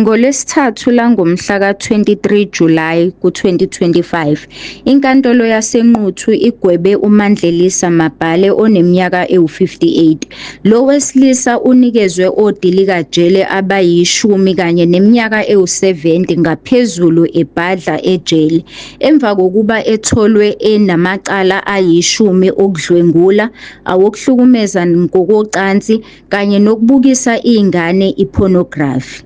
NgoLwesithathu langomhla ka-23 Julayi ku-2025, iNkantolo yaseNquthu igwebe uMandlelisa Mabhale oneminyaka ewu-58. Lo wesilisa unikezwe odilikajele abayishumi kanye neminyaka ewu-70 ngaphezulu ebhadla ejele emva kokuba etholwe enamacala ayishumi okudlwengula, awokuhlukumeza ngokocansi kanye nokubukisa izingane iphonografi.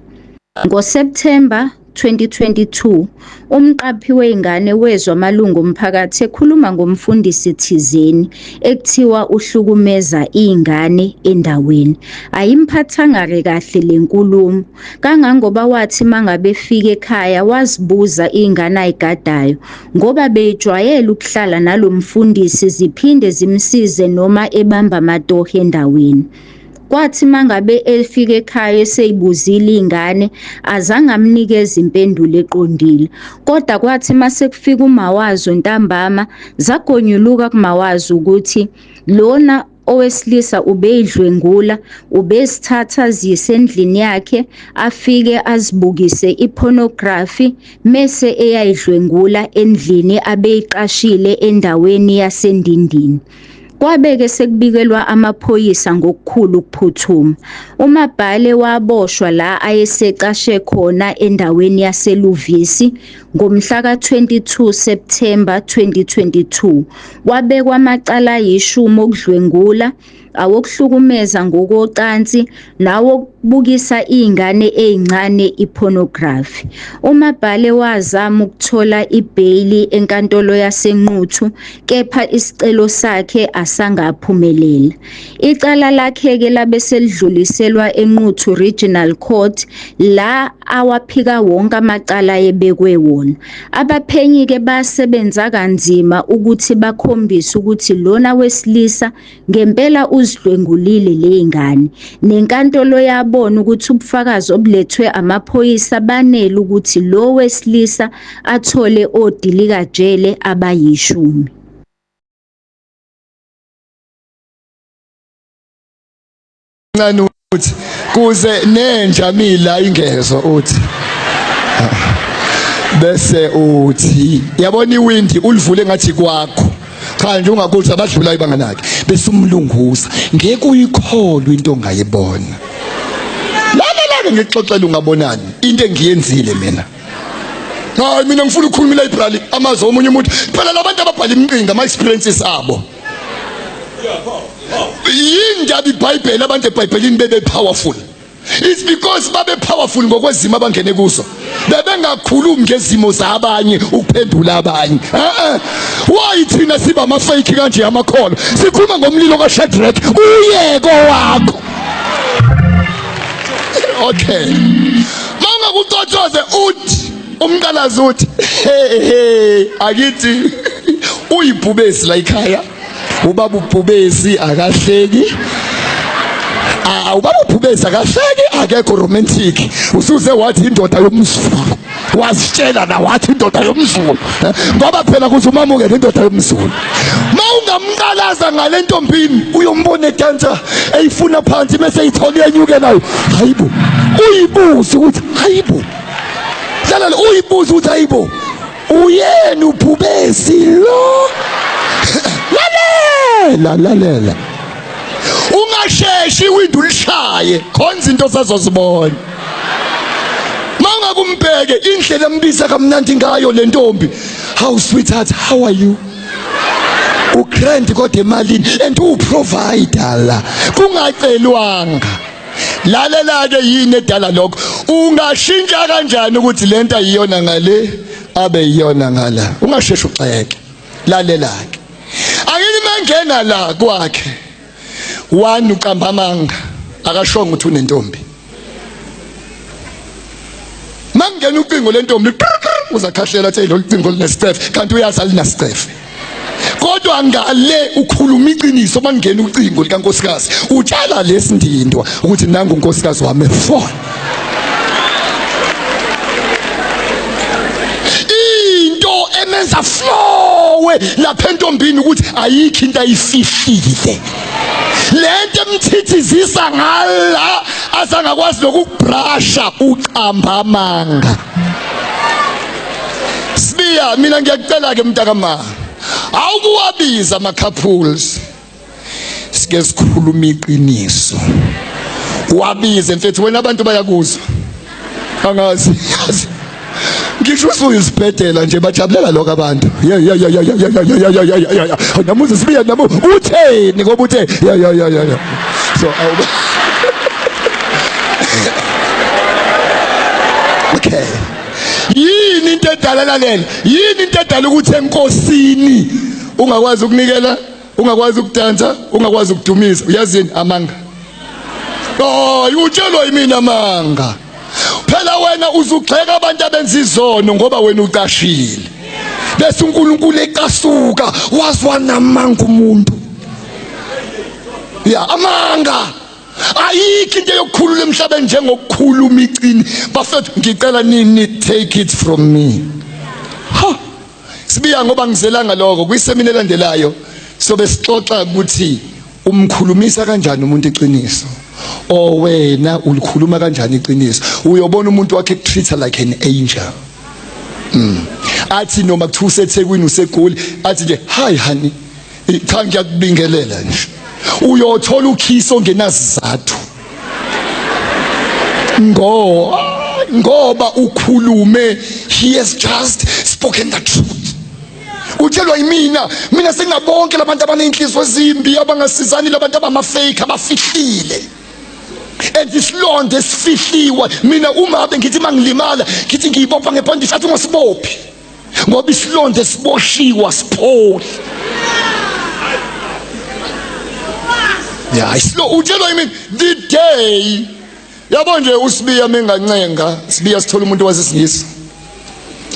NgoSepthemba 2022, umqaphi wezingane wezwa amalungu omphakathi ekhuluma ngomfundisi thizeni ekuthiwa uhlukumeza izingane endaweni. Ayimphathanga-ke kahle le nkulumo, kangangoba wathi mangabe efika ekhaya wazibuza izingane ayigadayo ngoba beyijwayele ukuhlala nalo mfundisi ziphinde zimsize noma ebamba amatoho endaweni. Kwathi mangabe efika ekhaya eseyibuzile ingane azange amnikeze impendulo eqondile. Kodwa kwathi mase kufika umawazo ntambama zagonyuluka kumawazo ukuthi lona owesilisa ubeyidlwengula, ubezithatha aziyise endlini yakhe afike azibukise iphonography mese eyayidlwengula endlini abeyiqashile endaweni yaseNdindini. Kwabe-ke sekubikelwa amaphoyisa ngokukhulu ukuphuthuma. UMabhale waboshwa la ayesecashe khona endaweni yaseLuvisi ngomhla ka-22 Septhemba 2022. Wabekwa amacala ayishumi okudlwengula, awokuhlukumeza ngokocansi nawokubukisa izingane ezincane iphonografi. UMabhale wazama ukuthola ibheyili enkantolo yaseNquthu kepha isicelo sakhe asangaphumelela. Icala lakhe-ke labe selidluliselwa eNquthu Regional Court la awaphika wonke amacala ayebekwe wona. Abaphenyi-ke basebenza kanzima ukuthi bakhombise ukuthi lona wesilisa Ngempela uzidlwengulile ley'ngane. Nenkantolo yabona ukuthi ubufakazi obulethwe amaphoyisa banele ukuthi lo wesilisa athole odilikajele abayishumi. Ncane uthi kuze nenja mila ingezwa uthi bese uthi yabona iwindi ulivule ngathi kwakho cha nje ungakuthi abadlula ibanganakhe bese umlunguza ngeke uyikholwe into ongayibona lana la ngixoxela ungabonani into engiyenzile mina. Hayi mina ngifuna ukukhuluma library amazwi omunye umuntu phela labantu ababhala imqinga ama experiences abo. Yindaba iBhayibheli abantu eBhayibhelini bebe powerful. It's because babe powerful ngokwezimo abangene kuzo. Bebengakhulumi ngezimo zabanye ukuphendula abanye. Eh. Why thina siba ama fake kanje amakholwa? Sikhuluma ngomlilo kaShadrach uyeko wakho. Okay. Mawungakucothoze uthi umqalazi uthi hey hey akithi uyibhubesi la ekhaya. Ubaba ubhubesi akahleki. Ah ubaba ubhubesi akahleki akekho romantic. Usuze wathi indoda yomzulu. Wazitshela na wathi indoda yomzulu. Ngoba phela kuthi umamukele indoda yomzulu. Mawungamqalaza ngale ntombini uyombona edansa eyifuna phansi bese ithola iyenyukelayo. Hayibo. Uyibuze ukuthi hayibo. Dlala uyibuze ukuthi hayibo. Uyena ubhubesi lo. Lalela lalela. Ungasheshi iwindi ulishaye khona izinto sazozibona. Mawungakumbheke indlela ambiza kamnandi ngayo le ntombi. How sweetheart, how are you? Ugrand kodwa emalini and uprovider la kungacelwanga. Lalela ke yini edala lokho? Ungashintsha kanjani ukuthi lento ayiyona ngale abe iyona ngala? Ungasheshi uxeke. Lalela ke. Angini mangena la kwakhe. One uqamba amanga akashongo ukuthi unentombi. Mangena ucingo lentombi uzakhahlela athi lolu cingo linesicefe kanti uyazi alinasicefe. Kodwa ngale ukhuluma iqiniso mangena ucingo likankosikazi utshela lesindindwa ukuthi nangu unkosikazi wami efona. Into emenza flowe lapha entombini ukuthi ayikho into ayifihlile. Lento emthithizisa ngala. Azangakwazi nokubrasha, uqamba amanga. Sibiya, mina ngiyakucela ke mntakama, awukuwabiza ama couples, sike sikhuluma iqiniso. Wabize mfethu wena, abantu bayakuzwa. Angazi, yazi ngisho usuyisibhedela nje, bajabulela lokho abantu. Yeah, yeah, yeah, yeah, yeah, yeah, yeah, yeah, yeah, yeah, yeah. Namuza sibiya, namu utheni ngoba uthe yeah, yeah, yeah, yeah, yeah. So awuba okay. Yini into edala, lalela, yini into edala ukuthi enkosini ungakwazi ukunikela, ungakwazi ukudansa, ungakwazi ukudumisa? Uyazini amanga? Hayi, utshelwa yimina amanga phela. Wena uzugxeka abantu abenza izono ngoba wena ucashile, bese uNkulunkulu ecasuka. Wazwa namanga umuntu ya amanga. Ayikho into yokukhulula emhlabeni njengokukhuluma icini. Bafethu, ngicela nini, take it from me. Ha, sibiya, ngoba ngizelanga lokho kwisemini elandelayo, sobe sixoxa ukuthi umkhulumisa kanjani umuntu iqiniso, o wena ulikhuluma kanjani iqiniso. Uyobona umuntu wakhe ekutreat like an angel. Athi noma kuthiwa useThekwini, useGoli, athi nje, "Hi honey, cha, ngiyakubingelela nje." Uyothola ukhiso ongenasizathu ngoba ukhulume, he has just spoken the truth. Utshelwa yimina. Mina sengabonke labantu abanenhliziyo ezimbi, abangasizani, labantu abama-fake, abafihlile and isilonda esifihliwe. Mina uma abe ngithi mangilimala, ngithi ngiyibopha ngebhandishi, athi ungasibophi ngoba isilonda esiboshiwe asipholi. Ya, isilo, utshelwa yimina. The day, yabo nje, uSibiya mengancenga, Sibiya, sithola umuntu wasesingisi,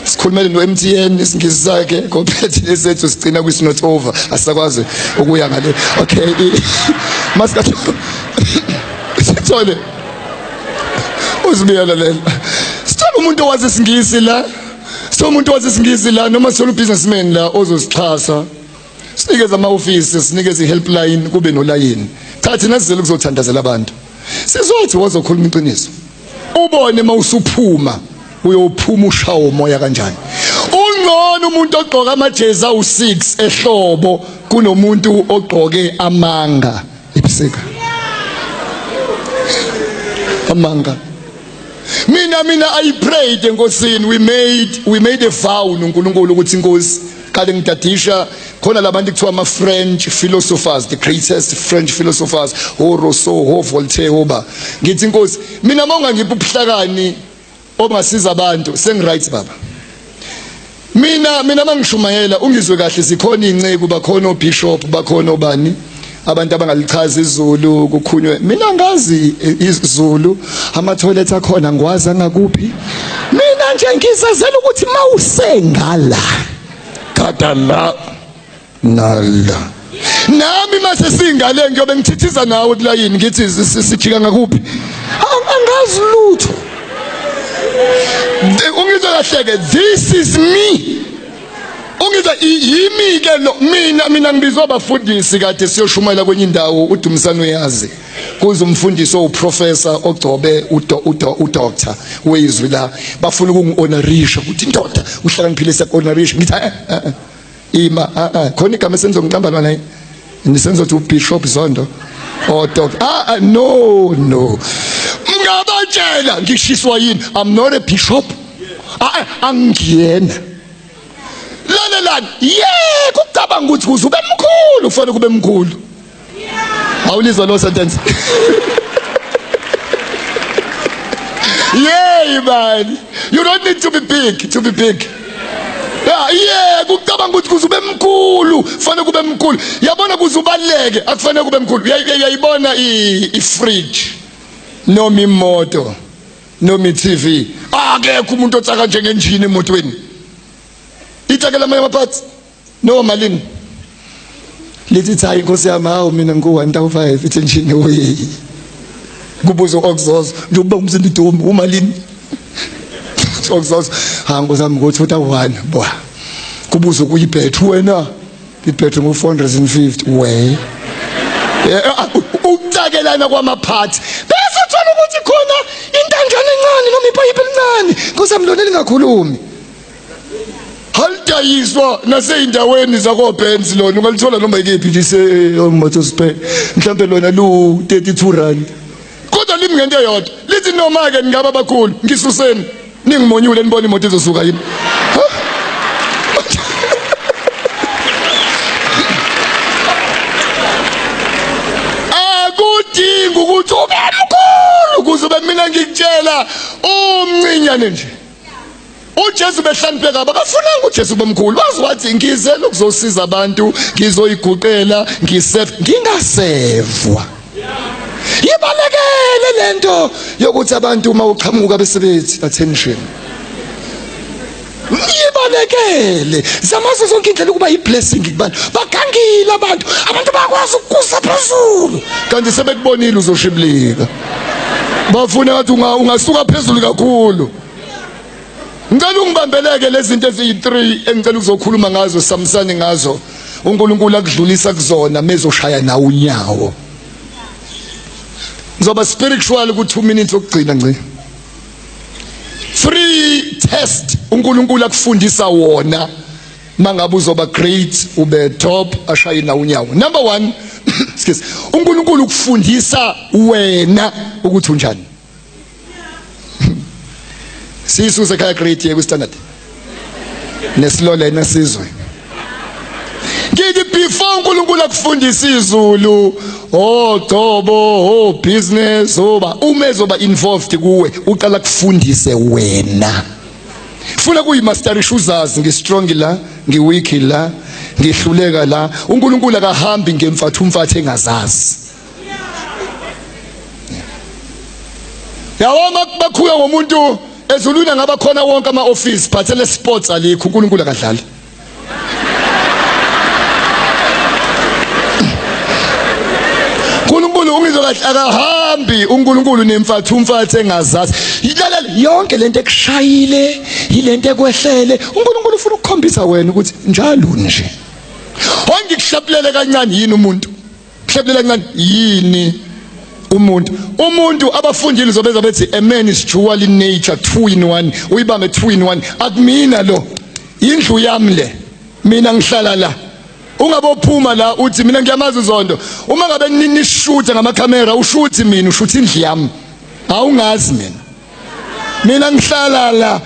sikhulumele no-MTN isingisi sakhe komplethe lesethu, sigcina kwi not over, asisakwazi ukuya ngale. Okay, masikathi sithole uSibiya, lalela, sithola umuntu owazi isingisi la, sithola umuntu owazi isingisi la, noma sithola ubusinessman la ozosixhasa, sinikeze ama-ofisi, sinikeze i-helpline, kube nolayini. Cha, thina sizele kuzothandazela abantu, sizothi wazokhuluma iqiniso, ubone mawusuphuma, uyophuma ushawo umoya kanjani. Ungcono umuntu ogqoka amajezi awu6 ehlobo kunomuntu ogqoke amanga ebusika, amanga. Mina I prayed enkosini, we made a vow noNkulunkulu ukuthi inkosi kade ngidadisha khona labantu kuthiwa ama French philosophers, the greatest French philosophers, o Rousseau, o Voltaire, oba ngithi, "Inkosi, mina mawungangipha ubuhlakani obungasiza abantu, sengiright baba." Mina mangishumayela, ungizwe kahle, sikhona inceku, bakhona obishop, bakhona obani, abantu abangalichaza izulu kukhunywe. Mina ngazi izulu, ama toilet akhona ngwazi angakuphi. Mina nje ngizazela ukuthi mawusengala kada la nala nami mase singale, ngiyobe ngithithiza nawe kulayini, ngithi sijika ngakuphi, angazi lutho. Ungizwe kahle ke, this is me. Ungizwa, yimi ke lo. Mina ngibizwa abafundisi kade siyoshumayela kwenye indawo, uDumisano uyazi, kuze umfundisi owuprofessor ogcobe udoctor wezwi la, bafuna ukungi-honorisha ukuthi indoda uhlakaniphile, siyaku-honorisha. Ngithi, "Eh, eh, eh. Ima, ah ah, khona igama esenzongiqamba lona, nisenzothi uBishop Zondo or doctor." Ah, ah, no, no, ngabatshela ngishiswa yini, I'm not a bishop. Ah ah, angiyena. Lalelani, yeke ukucabanga ukuthi kuze ube mkhulu kufanele kube mkhulu. Awulizwa lo sentence? Yey man, you don't need to be big to be big. Yeah, kucabanga ukuthi kuze ube mkhulu kufanele kube mkhulu. Yabona, kuze ubaleke akufanele kube mkhulu. Uyayibona i-fridge noma imoto noma i-TV, akekho umuntu otsaka njengenjini emotweni, itsakela amanye ama-parts no malini. Lithi, "Hayi inkosi yami, hawu, mina ngiku 1005." Ithi enjini, we kubuza okuzozo njengoba umsindo udomi umalini okuzozo. "Ha, nkosi yami, ngo 2001 bo." Kubuza kuyibhethu, "Wena, ibhethu ngo 450 we." Ukucakelana kwamaphathi, bese uthola Ubona ukuthi khona intanjana encane noma ipayipi elincane, Nkosi yami, lona lingakhulumi. Halidayiswa naseyindaweni zakoBenz lona, ungalithola noma ikephi nje se motor spare. Mhlambe lona lu 32 rand. Kodwa limi ngento eyodwa, lithi noma ke ningaba abakhulu, ngisuseni ningimonyule nibone imoto izosuka yini. Akudingi ukuthi ube mkhulu ukuze ube, mina ngikutshela umncinyane nje. uJesu behlanipheka abafunanga uJesu bomkhulu, bazi wathi ngizele ukuzosiza abantu, ngizoyiguqela ngiseve ngingasevwa. Yibalekele lento yokuthi abantu uma uqhamuka bese bethi attention. Yibalekele, zamazo zonke indlela ukuba yiblessing kubantu. Bagangile abantu, abantu bayakwazi ukukusa phezulu kanti sebekubonile uzoshibilika, bafuna ngathi ungasuka phezulu kakhulu. Ngicela ungibambeleke lezi zinto eziyi-3 engicela ukuzokhuluma ngazo, samsane ngazo, uNkulunkulu akudlulisa kuzona mezoshaya nawo unyawo. Ngizoba spiritual ku 2 minutes okugcina ngci. Three test uNkulunkulu akufundisa wona mangabe uzoba great, ube top, ashaye nawo unyawo. Number 1, excuse, uNkulunkulu ukufundisa wena ukuthi unjani. Sisuse ekhaya grade ye ku standard nesilolena sizwe. Ngithi before uNkulunkulu akufundisa izulu, ogcobo, oh business, oba uma ezoba involved kuwe, uqala kufundise wena. Funa kuyimasterisha, uzazi ngistrong la, ngiweak la, ngihluleka la. uNkulunkulu akahambi ngemfathu umfathu engazazi. Yabo bakhuya ngomuntu ezulwini angaba khona wonke ama office, but ele sports alikho. uNkulunkulu akadlali. uNkulunkulu ungizwe kahle, akahambi uNkulunkulu nemfathu umfathu engazazi. Lalela, yonke lento ekushayile, yilento ekwehlele, uNkulunkulu ufuna ukukhombisa wena ukuthi njalo nje. Ongikuhlabulele kancane yini umuntu? Hleblela kancane yini umuntu? Umuntu abafundile zobeza bethi a man is dual in nature, two in one. Uyibambe two in one. Akumina lo, indlu yami le, mina ngihlala la. Ungabophuma la uthi mina ngiyamazi uZondo. Uma ngabe nishutha ngamakhamera, ushuthi mina, ushuthi indlu yami, awungazi mina. Mina ngihlala la,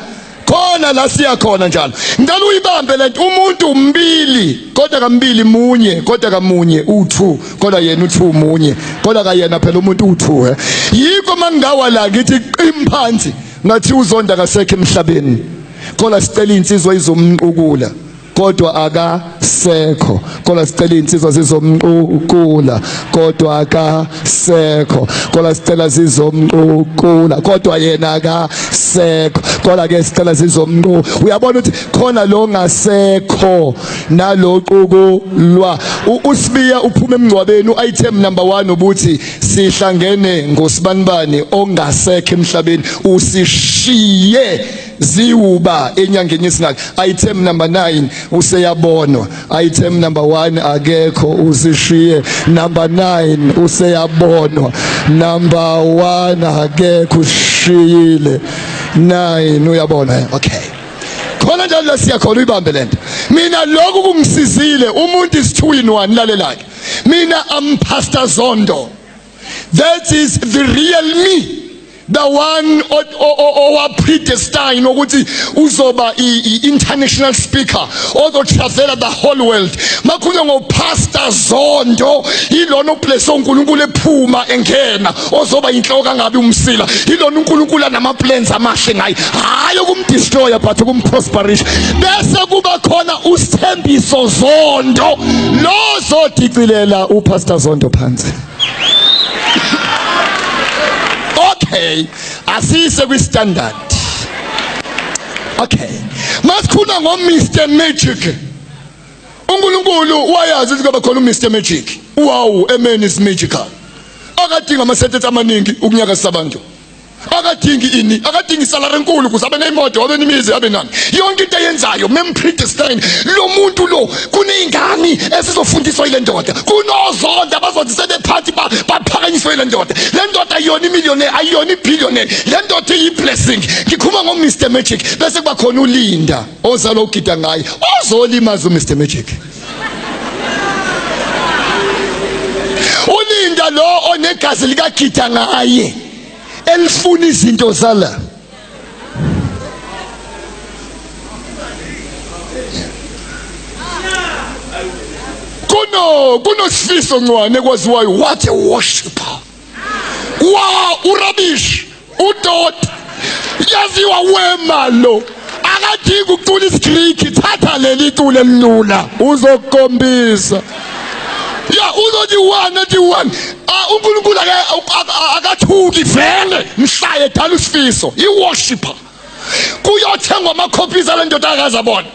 khona la siya khona njalo. Ngicela uyibambe lento. Umuntu umbili kodwa kambili munye, kodwa kamunye u2, kodwa yena u2 munye, kodwa kayena phela umuntu u2. He yikho mangawa la ngithi qim phansi, ngathi uZonda kasekho emhlabeni, kodwa sicela insizwa izomqukula, kodwa akasekho. Kodwa sicela insizwa zizomqukula, kodwa akasekho. Kodwa sicela zizomqukula, kodwa yena akasekho. Kodwa ke sicela zizomqu. Uyabona ukuthi khona lo ngasekho naloqukulwa. USibiya uphuma emngcwabeni, uitem number 1 ubuthi sihlangene ngosibanibani ongasekho emhlabeni, usishiye ziwuba enyangeni yesingaki. Item number 9 useyabonwa. Item number 1 akekho, usishiye. Number 9 useyabonwa, number 1 akekho, usishiyile. 9 uyabona. Okay, khona njalo la siya khona, uyibambe lento. Mina lokhu kungisizile. Umuntu is two in one. Lalela ke, mina am Pastor Zondo, that is the real me, the one owa predestine ukuthi uzoba i-international speaker ozotravela the whole world. Makhulunywa ngoPastor Zondo, yilona obless uNkulunkulu ephuma engena, ozoba inhloko angabi umsila, yilona uNkulunkulu anama plans amahle ngaye, hayi ukumdestroya but ukumprosperisha. Bese kuba khona uSithembiso Zondo, lo zodicilela uPastor Zondo phansi. Okay, asiyise kwi standard. Okay, masikhuluma ngo Mr Magic. uNkulunkulu wayazi ukuthi kuba khona uMr Magic. Wow, a man is magical. Akadinga ama sentence amaningi ukunyakazisa abantu. Akadingi ini, akadingi salary enkulu ukuze abe neyimoto, abe nemizi, abe nani. Yonke into ayenzayo mempredestine lo muntu lo. Kuney'ngane esizofundiswa yile ndoda, kunozonda abazothi sebephathi baphakanyiswe yile ndoda. Le ndoda ayiyona imillionaire, ayiyona ibillionaire, le ndoda iyi-blessing. Ngikhuluma ngo-Mr Magic. Bese kuba khona uLinda ozalwa ugida ngaye, ozolimaza uMr Magic. Ulinda lo onegazi likagida ngaye elifuna izinto zala. Kuno kunoSifiso Ncwane kwaziwayo, what a worshipper! Wa urubbish, udoti, yaziwa wema lo, akadingi ukucula isiGreek. Thatha leli culo elilula, uzokukhombisa ya uzothi one, athi one. Ah, uNkulunkulu ake akathuki vele mhla edala uSifiso iworshipper. Kuyothengwa amacopies ale ndoda akaze abona.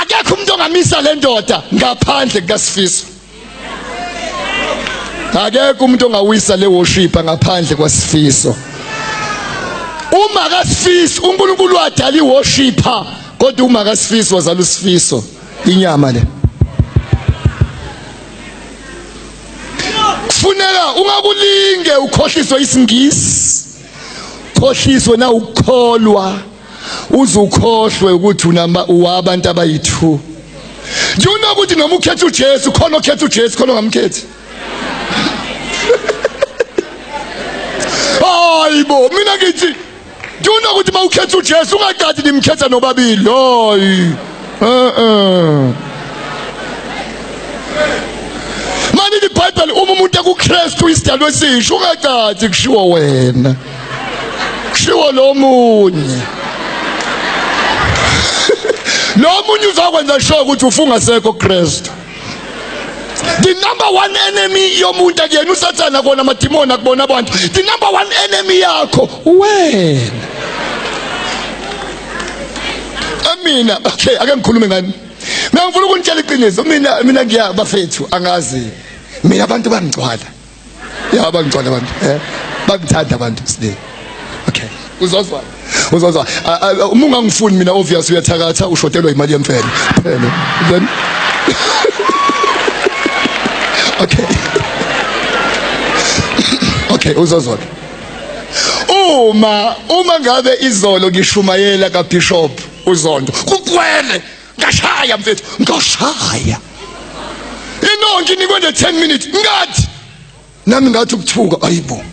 Akekho umuntu ongamisa le ndoda ngaphandle kukaSifiso. Akekho umuntu ongawisa le worshipper ngaphandle kwaSifiso. Uma kaSifiso, uNkulunkulu wadala iworshipper, kodwa uma kaSifiso wazala uSifiso, inyama le. Kufuneka ungakulinge ukhohliswe isiNgisi, khohliswe na ukukholwa, uzukhohlwe ukuthi unama uwabantu abayi2. Do you know ukuthi noma ukhetha uJesu, khona okhetha uJesu, khona ongamkhethi? Hayibo, mina ngithi, do you know ukuthi mawukhetha uJesu ungaqadi nimkhetha nobabili? Hayi, eh eh, mani iBhayibheli, uma umuntu ekuKristu isidalwa esisha, ungaqadi kushiwo wena, kushiwo lo munye. Lo munye uzokwenza sure ukuthi ufunga sekho kuKristu. The number one enemy yomuntu akuyena uSathana, kona amadimoni, akubona abantu. The number one enemy yakho wena. Amina. Okay, ake ngikhulume ngani. Mina ngifuna ukunitshela iqiniso. Mina ngiya bafethu, angazi. Mina abantu bangigcwala. Ya, bangigcwala abantu. Bangithanda abantu sile. Okay. Uzozwa. Uzozwa. Uma ungangifuni mina, obvious uyathakatha, ushotelwa imali yemfene. Phela. Then Okay. Okay, uzozwa. Uma ngabe izolo ngishumayela kaBishop uZondo, kukwele ngashaya mfethu, ngashaya. Inonke inikwe nje 10 minutes, ngathi nami ngathi ukuthuka, ayibo,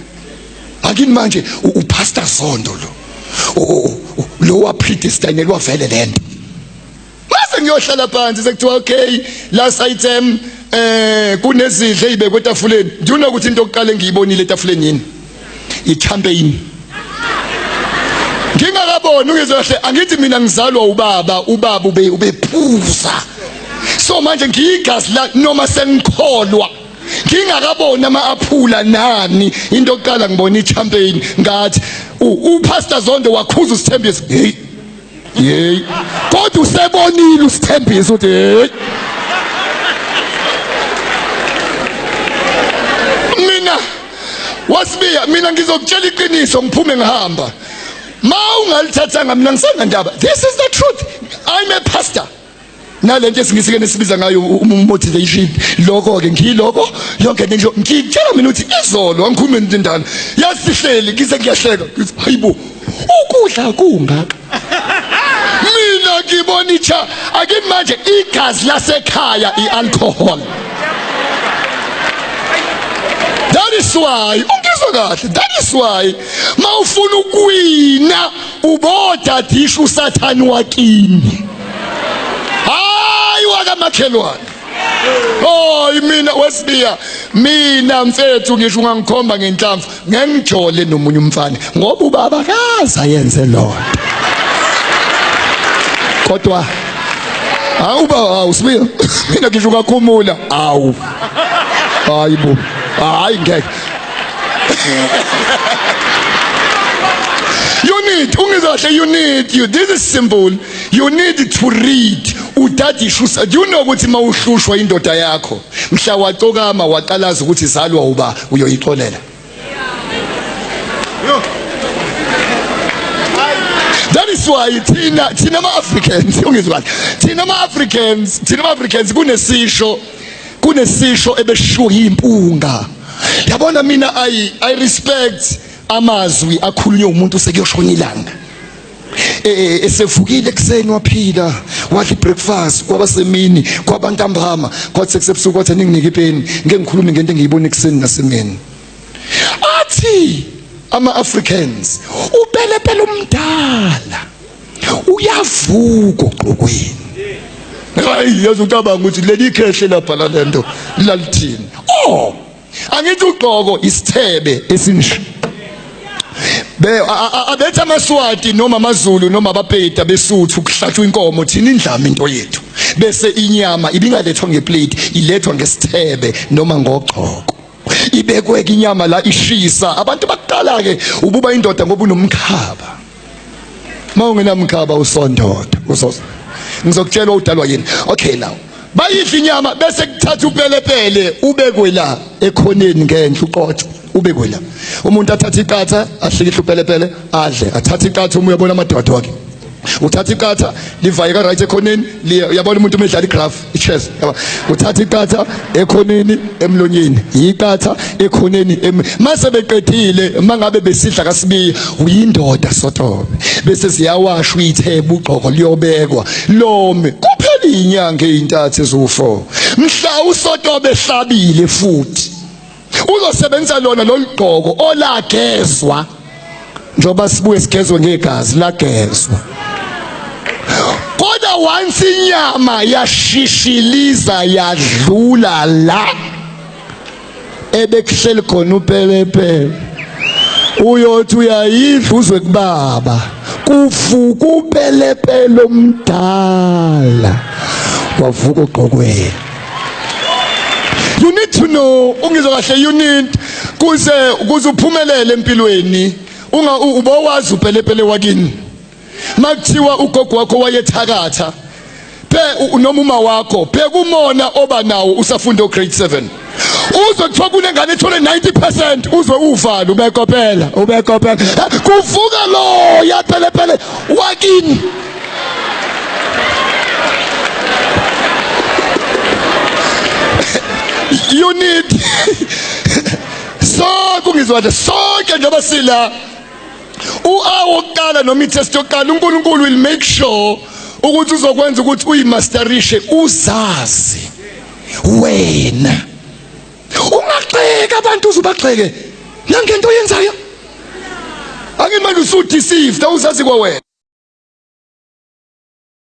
akini manje uPastor Zondo lo lo wa predestinelwa vele lento. Mase ngiyohlala phansi, sekuthiwa okay, last item, kunezidle ezibekwe etafuleni. Ndiyuna ukuthi into yokuqala engiyibonile etafuleni yini? I-champagne. Ngingakaboni, ungizwe kahle, angithi mina ngizalwa ubaba, ubaba ube ubephuza, so manje ngiyigazi la noma sengikholwa. Ngingakaboni ama-aphula nani, into yokuqala ngibona i-champagne. Ngathi uPastor Zondo wakhuza uSithembiso, hey hey, kodwa usebonile uSithembiso ukuthi hey, mina wasibiya. Mina ngizokutshela iqiniso, ngiphume ngihamba, ma ungalithathanga mina ngisenandaba. This is the truth. I'm a pastor. Nalento esiNgisi ke nesibiza ngayo motivation, lokho ke ngiloko yonke nje. Ngikutshela mina ukuthi izolo angikhulume into endala, yasihleli ngize ngiyahleka, ngithi hayibo, ukudla kungaka, mina ngibona icha ake manje igazi lasekhaya ialcohol. That is why, ungizwa kahle, that is why mawufuna ukuwina ubodadisha uSathani wakini, hayi wakamakhelwane. Hayi, mina wesibiya, mina mfethu, ngisho ungangikhomba ngenhlamvu, ngengijole nomunye umfana, ngoba ubaba kaza yenze lonto. Kodwa hawu ba, hawu sibiya, mina ngisho ungakhumula, hawu, hayi bo, hayi ngeke. You need, ungizwa kahle, you need, you, this is simple, you need to read, utadisha. Do you know ukuthi mawuhlushwa indoda yakho, mhla wacokama waqalaza ukuthi zalwa uba, uyoyixolela? That is why thina ama-Africans, ungizwa kahle, thina ama-Africans, thina ama-Africans kunesisho ebeshiwo yimpunga. Yabona mina I respect amazwi akhulunywe umuntu sekuyoshona ilanga. Esevukile ekuseni waphila, wadla ibreakfast, kwaba semini, kwabantambama, kwathi sekusebusuku kwathi ninginike ipeni, ngeke ngikhulume ngento engiyibona ekuseni nasemini. Athi ama-Africans upelepele umdala uyavuka ogqokweni. Hayi, yazi ucabanga ukuthi leli khehle lapha lalento lalithini. Oh, angithi ugqoko isithebe esinje. Be abethi amaSwati noma amaZulu noma abaPedi beSuthu kuhlatshwa inkomo, thina indlama into yethu. Bese inyama ibingalethwa ngeplate, ilethwa ngesithebe noma ngogqoko. Ibekwe inyama la ishisa. Abantu bakuqala ke ububa indoda ngoba unomkhaba. Mawungenamkhaba usondoda. Usos. Ngizokutshela udalwa yini. Okay now. Bayidla inyama bese kuthatha upelepele ubekwe la ekhoneni ngenhla uqotho ubekwe la. Umuntu athatha iqatha ahlikihle upelepele adle, athatha iqatha uma uyabona amadoda wakhe. Uthatha iqatha livaye ka right ekhoneni, uyabona umuntu uma edlala igraph ichess, yaba uthatha iqatha ekhoneni emlonyeni, iqatha ekhoneni, mase beqedile mangabe besidla kaSibiya uyindoda sotobe, bese ziyawashwa ithebe ugqoko liyobekwa lome kuphela inyanga ezintathu eziwu4. Mhla usotobe ehlabile futhi uzosebenzisa lona lolugqoko olagezwa, njengoba sibuye sigezwe ngegazi lagezwa. Kodwa once inyama yashishiliza yadlula la ebekuhleli khona upelepele, uyothi uyayidla uzwe kubaba kufuka upelepele omdala wavuka ogqokweni. You need to know, ungizwa kahle, you need kuze uphumelele empilweni, unga ubowazi upelepele wakini. Makuthiwa ugogo wakho wayethakatha phe noma uma wakho, bheka umona oba nawo usafunda grade 7. Uzwe kuthiwa kunengane ethole 90%, uzwe uvalo, ubekopela ubekopela, kuvuka lo yapelepele wakini. You need sonke, ungizwa nje, sonke njengoba sila u-A wokuqala noma i-test yokuqala, uNkulunkulu will make sure ukuthi uzokwenza ukuthi uyimasterishe, uzazi wena. Ungagxeka abantu, uzubagxeke nangento oyenzayo. Angimanje usudeceived, awuzazi kwawena.